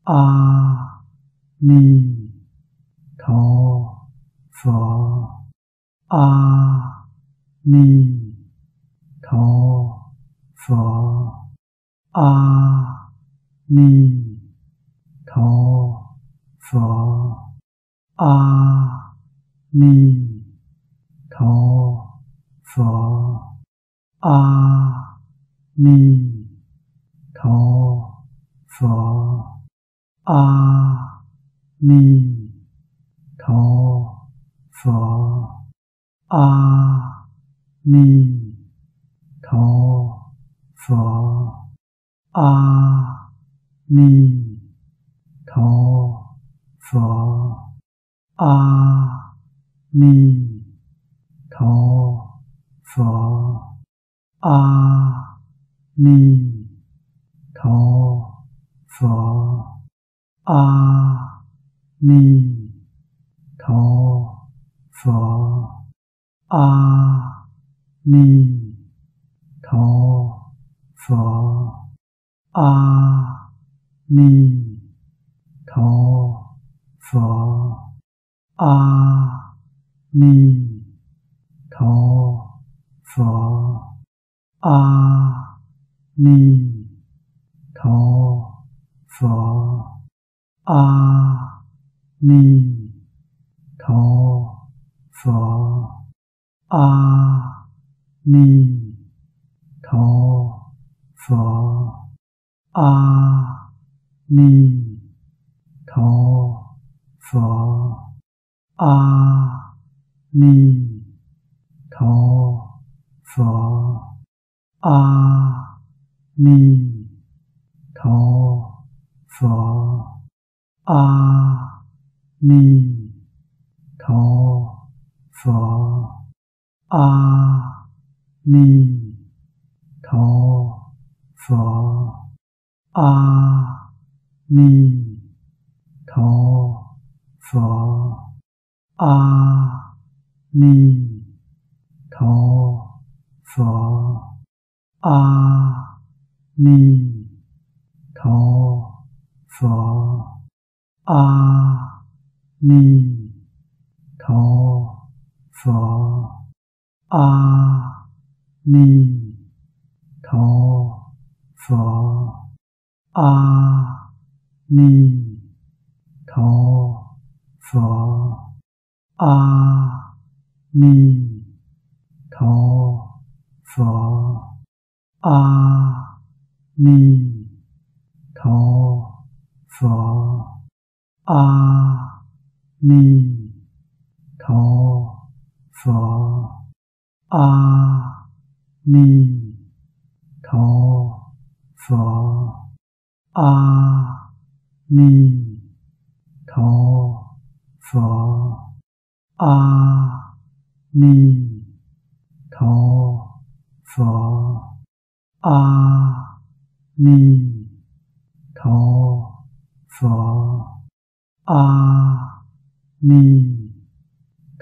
ອາ ນີ ທໍ ຟໍ ອາ ນີ ທໍ ຟໍ ອາ ນີ ທໍ ຟໍ ອາ ນີ ທໍ ຟໍ ອາ ນີ ທໍ ຟໍ ອາ ນີ ທໍ ຟໍ ອາ ນີ ທໍ ຟໍ ອາ ນີ ທໍ ຟໍ ອາ ນີ ທໍ ຟໍ ອາ ນີ ທໍ ຟໍ ອາ ນີ ທໍ ຟໍ ອາ ນີ ທໍ ຟໍ ອາ ນີ ທໍ ຟໍ ອາ ນີ ທໍ ຟໍ ອາ ນີ ທໍ ຢັ ອາ ນີ ທໍ ຢັ ອາ ນີ ທໍ ຢັ ອາ ນີ ທໍ ຢັ ອາ ນີ ທໍ ຢັ ອາ ນີ ທໍ ຢັ ອາ ນີ ທໍ ຢັ ອາ ນີ ທໍ ຢັ ອາ ນີ ທໍ ຢັ ອາ ນີ ທໍ ຢັ ອາ ນີ ທໍ ຢັ ອາ ນີ ທໍ ຢັ ອາ ນີ ທໍ ຢັ ອາ ນີ ທໍ ຢັ ອາ ນີ ທໍ ຢັ ອາ ນີ ທໍ ຢັ ອາ ນີ ທໍ ຢັ ອາ ນີ ທໍ ຢັ ອາ ນີ ທໍ ໃສ ອາ ນີ ທໍ ໃສ ອາ ນີ ທໍ ໃສ ອາ ນີ ທໍ ໃສ ອາ ນີ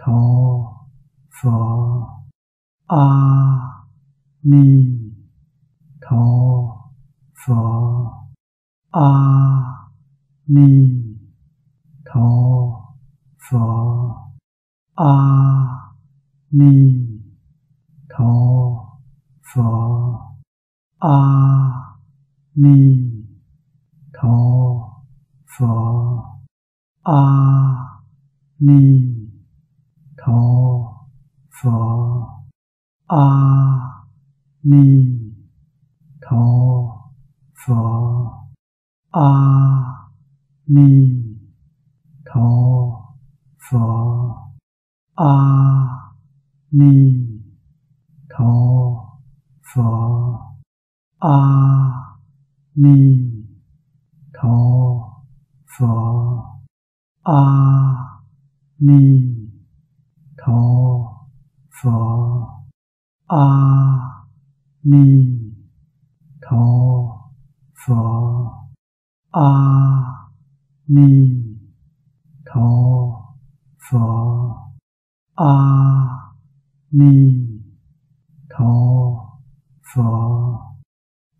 ທໍ ໃສ ອາ ນີ ທໍ ໃສ ອາ ນີ ທໍ ໃສ ອາ ນີ ທໍ ໃສ ອາ ນີ ທໍ ໃສ ອາ ນີ ທໍ ໃສ ອາ ນີ ທໍ ໃສ ອາ ນີ ທໍ ໃສ ອາ ນີ ທໍ ໃສ ອາ ນີ ທໍ ໃສ ອາ ນີ ທໍ ໃສ ອາ ນີ ທໍ ໃສ ອາ ນີ ທໍ ໃສ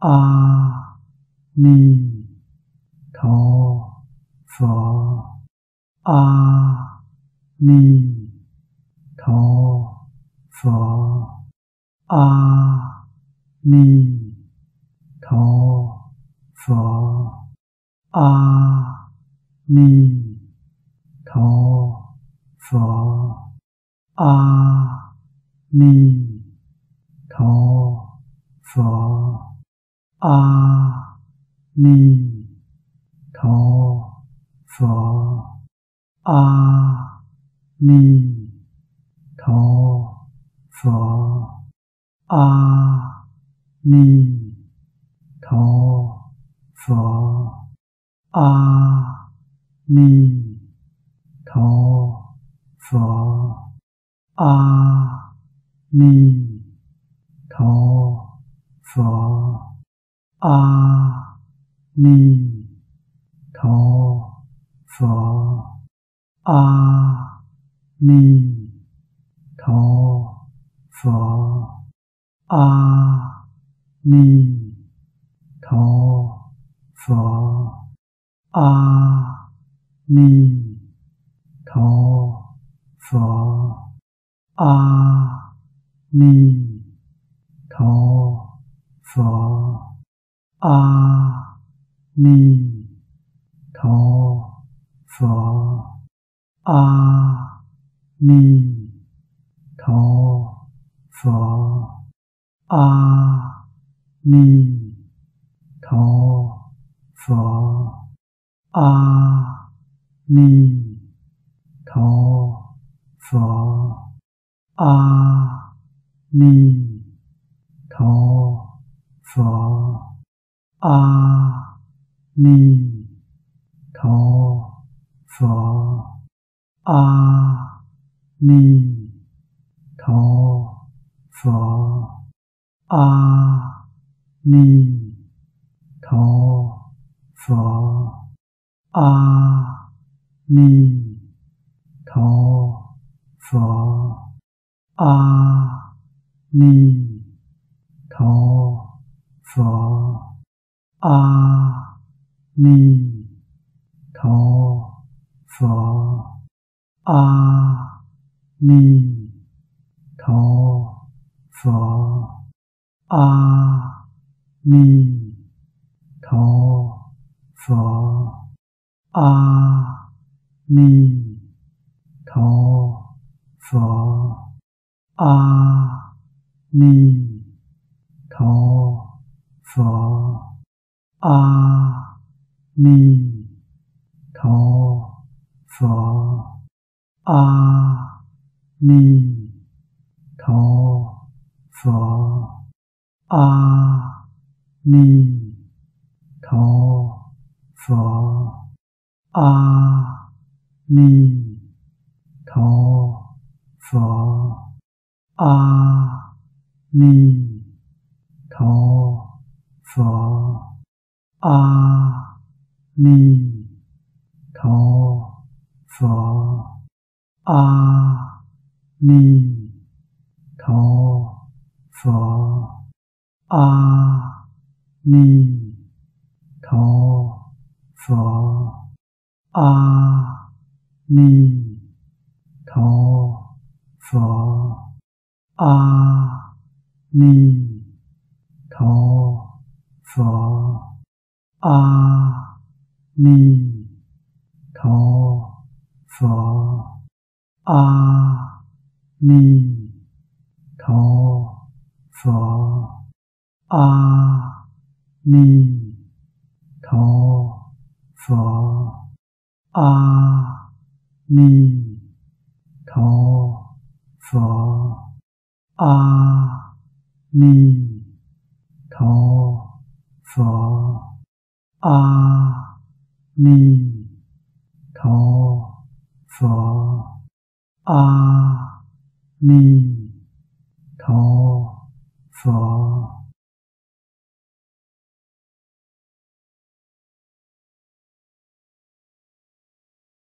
ອາ ນີ ທໍ ອາ ນີ ທໍ ຟໍ ອາ ນີ ທໍ ຟໍ ອາ ນີ ທໍ ຟໍ ອາ ນີ ທໍ ຟໍ ອາ ນີ ທໍ ຟໍ ອາ ນີ ທໍ ຟໍ ອາ ນີ ທໍ ຟໍ ອາ ນີ ທໍ ຟໍ ອາ ນີ ທໍ ຟໍ ອາ ນີ ທໍ ຟໍ ອາ ນີ ທໍ ຟໍ ອາ ນີ ທໍ ຟໍ ອາ ນີ ທໍ ອໍ ອາ ນີ ທໍ ອໍ ອາ ນີ ທໍ ອໍ ອາ ນີ ທໍ ອໍ ອາ ນີ ທໍ ອໍ ອາ ນີ ທໍ ອໍ ອາ ນີ ທໍ ອໍ ອາ ນີ ທໍ ອໍ ອາ ນີ ທໍ ອໍ ອາ ນີ ທໍ ອໍ ອາ ນີ ທໍ ອໍ ອາ ນີ ທໍ ອໍ ອາ ນີ ທໍ ອໍ ອາ ນີ ທໍ ອໍ ອາ ນີ ທໍ ອໍ ອາ ນີ ທໍ ອໍ ອາ ນີ ທໍ ອາ ນີ ທໍ ອາ ນີ ທໍ ອາ ນີ ທໍ ອາ ນີ ທໍ ອາ ນີ ທໍ ອາ ນີ ທໍ ອາ ນີ ທໍ ອາ ນີ ທໍ ອາ ນີ ທໍ ອາ ນີ ທໍ ອາ ນີ ທໍ ອາ ນີ ທໍ ອາ ນີ ທໍ ອາ ນີ ທໍ ອາ ນີ ທໍ ອາ ນີ ທໍ ອາ ນີ